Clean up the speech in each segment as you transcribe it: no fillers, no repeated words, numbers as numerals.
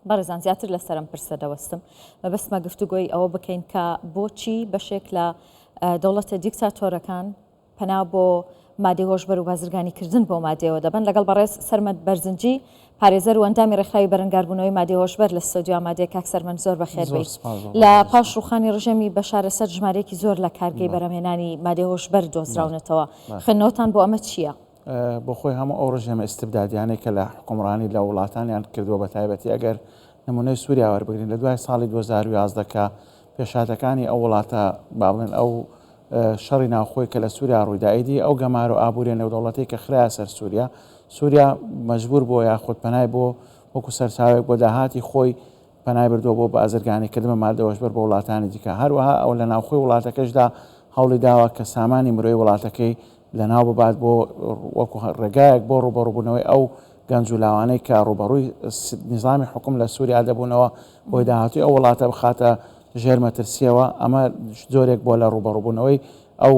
بەڕێزان زیاتر لەسەر ئەم پرسە دەوەستم. مەبەستمە گفتوگۆی ئەوە بکەین کە بۆچی بەشێک لە دەوڵەتە دیکتاتۆرەکان پەنا بۆ مادەی هۆشبەر و بازرگانیکردن بەو مادەیەوە دەبەن. لەگەڵ بەڕێز سەرمەد بەرزنجی، پارێزەر و ئەندامی ڕێکخراوی بەرەنگاربوونەوەی مادەی هۆشبەر لە ستۆدیۆ ئامادەیە. کاک سەرمەند زۆر بەخێر بێیت. لە پاش ڕووخانی ڕژێمی بەشار ئەسەد ژمارەیەکی زۆر لە کارگەی بەرهەمهێنانی مادەی هۆشبەر دۆزراونەتەوە. خوێندنەوەتان بۆ ئەمە چییە؟ بۆ خۆی هەموو ئەو ڕژێمە ئیستبدادیانەی کە لە حوکمڕانی لە وڵاتانیان کردووە بە تایبەتی ئەگەر نمونەی سووریا وەربگرین لە دوای ساڵی 2011 کە پێشهاتەکانی ئەو وڵاتە با بڵێن ئەو شەڕی ناوخۆی کە لە سووریا ڕوویدا ئیدی ئەو گەمارۆ ئابووریە نێودەوڵەتی کە خرایە سەر سووریا سووریا مەجبور بووە یاخود پەنای بۆ وەکو سەرچاوێک بۆ داهاتی خۆی پەنای بردووە بۆ بازرگانیکردن بە ماددە هۆشبەر بۆ وڵاتانی دیکە، هەروەها ئەو لە ناوخۆی وڵاتەکەشدا هەوڵی داوە کە سامانی مرۆیی وڵاتەکەی لەناو ببات بۆ وەکو ڕێگایەک بۆ ڕووبەڕووبوونەوەی ئەو گەنج و لاوانەی کە ڕووبەڕووی نیزامی حوکم لە سووریا دەبوونەوە بۆی داهاتووی ئەو وڵاتە بخاتە ژێر مەترسییەوە، ئەمە جۆرێک بووە لە ڕووبەڕووبوونەوەی ئەو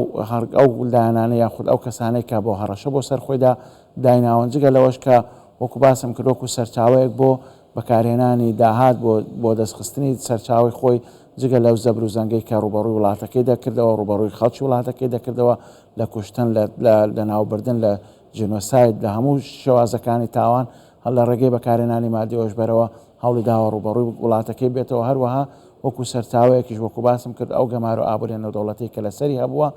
ئەو لایەنانە یاخود ئەو کەسانەی کە بۆ هەڕەشە بۆ سەر خۆیدا دایناون، جگە لەوەش کە وەکو باسم کرد وەکو سەرچاوەیەک بۆ بەکارهێنانی داهات بۆ بۆ دەستخستنی سەرچاوەی خۆی، جگە لەو زەبر و زەنگەی کە ڕووبەڕووی وڵاتەکەی دەکردەوە، ڕووبەڕووی خەڵکی وڵاتەکەی دەکردەوە لە کوشتن، لە لە لەناوبردن، لە جینۆساید، لە هەموو شێوازەکانی تاوان، لە ڕێگەی بەکارهێنانی ماددەی هۆشبەرەوە هەوڵی داوە ڕووبەڕووی وڵاتەکەی بێتەوە، هەروەها وەکوو سەرچاوەیەکیش وەکوو باسم کرد ئەو گەمارۆ ئابووریە نێودەوڵەتیەی کە لەسەری هەبووە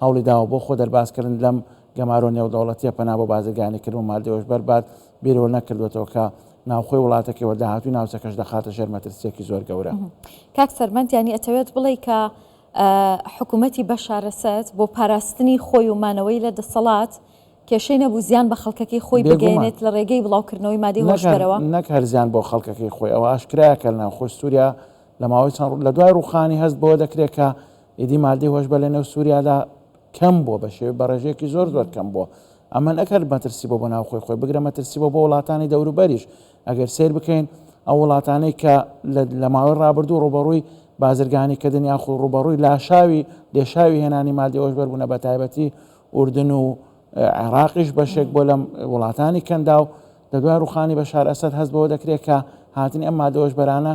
هەوڵی داوە بۆ خۆ دەربازکردن لەم گەمارۆ نێودەوڵەتیە پەنا بۆ بازرگانیکردن و ماددەی هۆشبەر بات، بیرەوە نەکردووەتەوە کە ناوخۆی وڵاتەکەی و داهاتووی ناوچەکەش دەخاتە ژێر مەترسییەکی زۆر گەورە. کاک سەرمەند یانی ئەتەوێت بڵێی کە حکوومەتی بەشار ئەسەد بۆ پاراستنی خۆی و مانەوەی لە دەسەڵات کێشەی نەبوو زیان بە خەڵکەکەی خۆی بگەیەنێت لە ڕێگەی بڵاوکردنەوەی مادەی هۆشبەرەوە؟ نەک هەر زیان بۆ خەڵکەکەی خۆی، ئەوە ئاشکرایە کە لە ناوخۆی سووریا لە ماوەی چەند لە دوای ڕووخانی هەست بەوە دەکرێت کە ئیدی مادەی هۆشبەر لە نێو سووریادا کەم بووە بە شێوەی بە ڕێژەیەکی زۆر زۆر کەم بووە. ئەمە نەک هەر مەترسی بۆ بۆ ناوخۆی خۆی، بگرە مەترسی بۆ بۆ وڵاتانی دەوروبەریش. ئەگەر سەیر بکەین ئەو وڵاتانەی کە لە ماوەی ڕابردوو ڕووبەڕووی بازرگانیکردن یاخود ڕووبەڕووی لاشاوی لێشاوی هێنانی مادەی هۆشبەر بوونە بە تایبەتی ئوردن و عێراقیش بەشێک بۆ لەم وڵاتانی کەنداو لە دوای ڕووخانی بەشار ئەسەد هەست بەوە دەکرێت کە هاتنی ئەم مادە هۆشبەرانە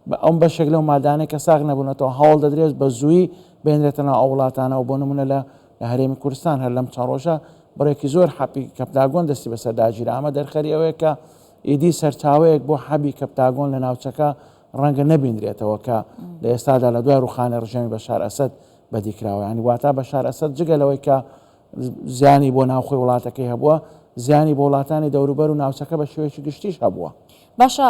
بە ئەم بەشێک لەو مادانەی کە ساغ نەبوونەتەوە هەوڵ دەدرێت بە زوویی بێنرێتە ناو ئەو وڵاتانەوە، بۆ نموونە لە لە هەرێمی کوردستان هەر لەم چەند ڕۆژە بڕێکی زۆر حەپی کەپتاگۆن دەستی بەسەردا گیرا، ئەمە دەرخەری ئەوەیە کە ئیدی سەرچاوەیەک بۆ حەبی کەپتاگۆن لە ناوچەکە ڕەنگە نەبیندرێتەوە کە لە ئێستادا لە دوای ڕووخانی ڕژێمی بەشار ئەسەد بەدی کراوە، یانی واتا بەشار ئەسەد جگە لەوەی کە زیانی بۆ ناوخۆی وڵاتەکەی هەبووە، زیانی بۆ وڵاتانی دەوروبەر و ناوچەکە بە شێوەیەکی گشتیش هەبووە. باشە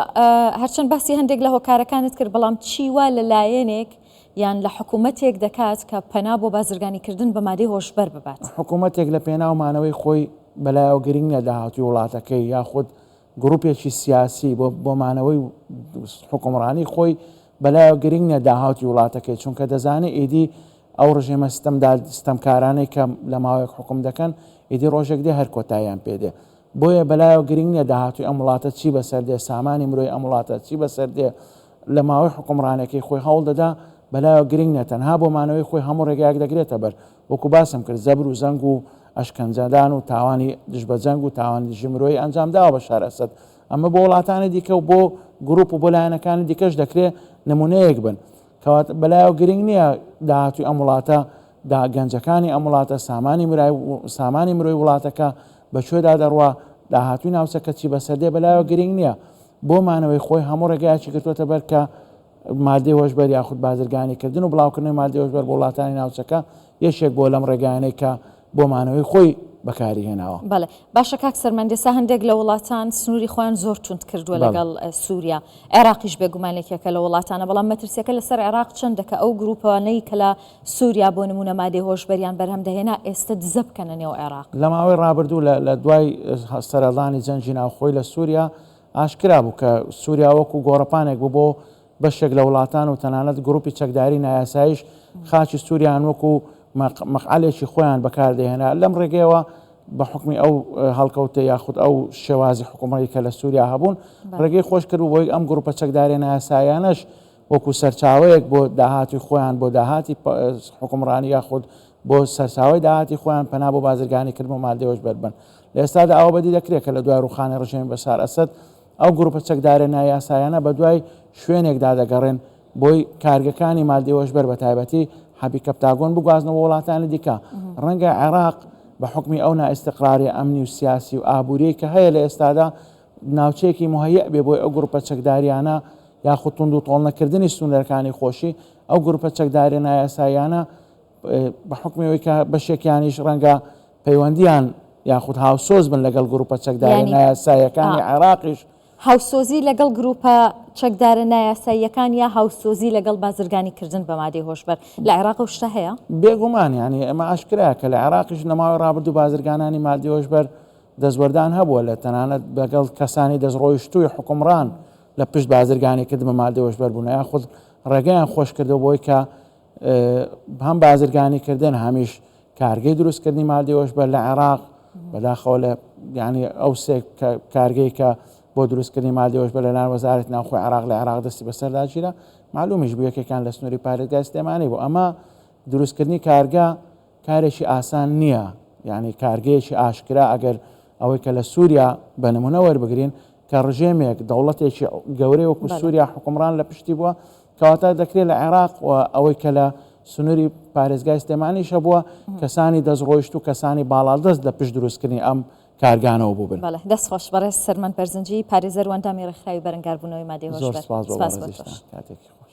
هەرچەند باسی هەندێک لە هۆکارەکانت کرد، بەڵام چی وا لە لایەنێک یان لە حکوومەتێک دەکات کە پەنا بۆ بازرگانیکردن بە مادەی هۆشبەر ببات؟ حکوومەتێک لە پێناو مانەوەی خۆی بەلایەوە گرنگ نییە داهاتووی وڵاتەکەی یاخود گروپێکی سیاسی بۆ بۆ مانەوەی حوکمڕانی خۆی بەلایەوە گرنگ نییە داهاتی وڵاتەکەی چونکە دەزانێ ئیدی ئەو ڕژێمە ستەمدا ستەمکارانەی کە لە ماوەیەک حوکم دەکەن ئیدی ڕۆژێک دێ هەر کۆتاییان پێ دێ بۆیە بەلایەوە گرنگ نییە داهاتووی ئەم وڵاتە چی بەسەر دێ سامانی مرۆی ئەم وڵاتە چی بەسەر دێ لە ماوەی حوکمڕانەکەی خۆی هەوڵ دەدا بەلایەوە گرنگ نییە تەنها بۆ مانەوەی خۆی هەموو ڕێگایەک دەگرێتە بەر وەکو باسم کرد زەبر و زەنگ و ئەشکەنجەدان و تاوانی دژ بە جەنگ و تاوانی دژی مرۆیی ئەنجام داوە بەشار ئەسەد. ئەمە بۆ وڵاتانی دیکە و بۆ گروپ و بۆ لایەنەکانی دیکەش دەکرێ نمونەیەک بن. کەواتە بەلایەوە گرنگ نییە داهاتووی ئەم وڵاتە، دا گەنجەکانی ئەم وڵاتە، سامانی مرای سامانی مرۆی وڵاتەکە بە کوێدا دەڕوا، داهاتووی ناوچەکە چی بەسەر دێ بەلایەوە گرنگ نییە. بۆ مانەوەی خۆی هەموو ڕێگایەکی گرتووەتە بەر کە مادەی هۆشبەر یاخود بازرگانیکردن و بڵاوکردنەوەی مادەی هۆشبەر بۆ وڵاتانی ناوچەکە یەکێک بووە لەم ڕێگایانەی کە بۆ مانەوەی خۆی بەکاری هێناوە. بەڵێ باشە کاک سەرمەند ئێستا هەندێک لە وڵاتان سنووری خۆیان زۆر توند کردووە لەگەڵ سووریا عێراقیش بێگومان یەکێکە لە وڵاتانە بەڵام مەترسیەکە لەسەر عێراق چەندە کە ئەو گروپانەی کە لە سووریا بۆ نموونە مادەی هۆشبەریان بەرهەم دەهێنا ئێستا دزە بکەنە نێو عێراق؟ لە ماوەی ڕابردوو لە دوای سەرهەڵدانی جەنگی ناوخۆی لە سووریا ئاشکرا بوو کە سووریا وەکوو گۆڕەپانێک بوو بۆ بەشێک لە وڵاتان و تەنانەت گرووپی چەکداری نایاساییش خاکی سووریان وەکوو مەقعەلێکی خۆیان بەکار دەهێنا. لەم ڕێگەیەوە بە حوکمی ئەو هەڵکەوتە یاخود ئەو شێوازی حکوومەتی کە لە سووریا هەبوون، ڕێگەی خۆش کرد بوو بۆی ئەم گرووپە چەکدارییە نایاساییانەش وەکوو سەرچاوەیەک بۆ داهاتی خۆیان، بۆ داهاتی حوکمڕانی یاخود بۆ سەرچاوەی داهاتی خۆیان پەنا بۆ بازرگانیکردن بۆ مادەی هۆشبەر ببەن. لە ئێستادا ئەوە بەدی دەکرێت کە لە دوای ڕووخانی ڕژێمی بەشار ئەسەد، ئەو گروپە چەکدارە نایاسایانە بەدوای شوێنێکدا دەگەڕێن بۆی کارگەکانی مادەی هۆشبەر بە تایبەتی حەبی کەپتاگۆن بگوازنەوە وڵاتانی دیکە. ڕەنگە عێراق بە حوکمی ئەو نائیستقراریە ئەمنی و سیاسی و ئابووریەی کە هەیە لە ئێستادا ناوچەیەکی موهەیئ بێ بۆی ئەو گروپە چەکداریانە یاخود توندوتۆڵ نەکردنی سنوورەکانی خۆشی ئەو گروپە چەکداریە نایاساییانە بە حوکمی ئەوەی کە بەشێکیانیش ڕەنگە پەیوەندیان یاخود هاوسۆز بن لەگەڵ گروپە چەکدارە نایاساییەکانی عێراقیش. هاوسۆزی لەگەڵ گروپە چەکدارە نایاساییەکان یا هاوسۆزی لەگەڵ بازرگانی کردن بە مادەی هۆشبەر لە عێراق ئەو شتە هەیە؟ بێگومان یانی ئەمە ئاشکرایە کە لە عێراقیش لە ماوەی ڕابردوو بازرگانانی مادەی هۆشبەر دەستوەردان هەبووە لە تەنانەت لەگەڵ کەسانی دەستڕۆیشتووی حوکمڕان لە پشت بازرگانی کردن بە مادەی هۆشبەر بوون یاخود ڕێگەیان خۆش کردووە بۆی کە هەم بازرگانی کردن هەمیش کارگەی دروستکردنی مادەی هۆشبەر لە عێراق بەداخەوە لە یعنی ئەو سێ کارگەی کە بۆ دروستکردنی مادەی هۆشبەر لەلایەن وەزارەتی ناوخۆی عێراق لە عێراق دەستی بەسەردا گیرا معلومیش بوو یەکێکیان لە سنووری پارێزگای سلێمانی بوو ئەمە دروستکردنی کارگە کارێکی ئاسان نییە یعنی کارگەیەکی ئاشکرا ئەگەر ئەوەی کە لە سووریا بە نمونە وەربگرین کە ڕژێمێک دەوڵەتێکی گەورەی وەکو سووریا حکومڕان لە پشتی بووە کەواتە دەکرێت لە عێراق و ئەوەی کە لە سنووری پارێزگای سلێمانیش هەبووە کەسانی دەستڕۆیشت و کەسانی باڵادەست لە پشت دروستکردنی ئەم کارگانەوە بووبن. بەڵێ دەست خۆش بەڕێز سەرمەند بەرزنجی پارێزەر و ئەندامی ڕێکخراوی بەرەنگاربوونەوەی مادەی زۆر هۆشبەر سپاس بۆ سپاس بۆ بەڕێزیشتان تۆش. کاتێکی خۆش.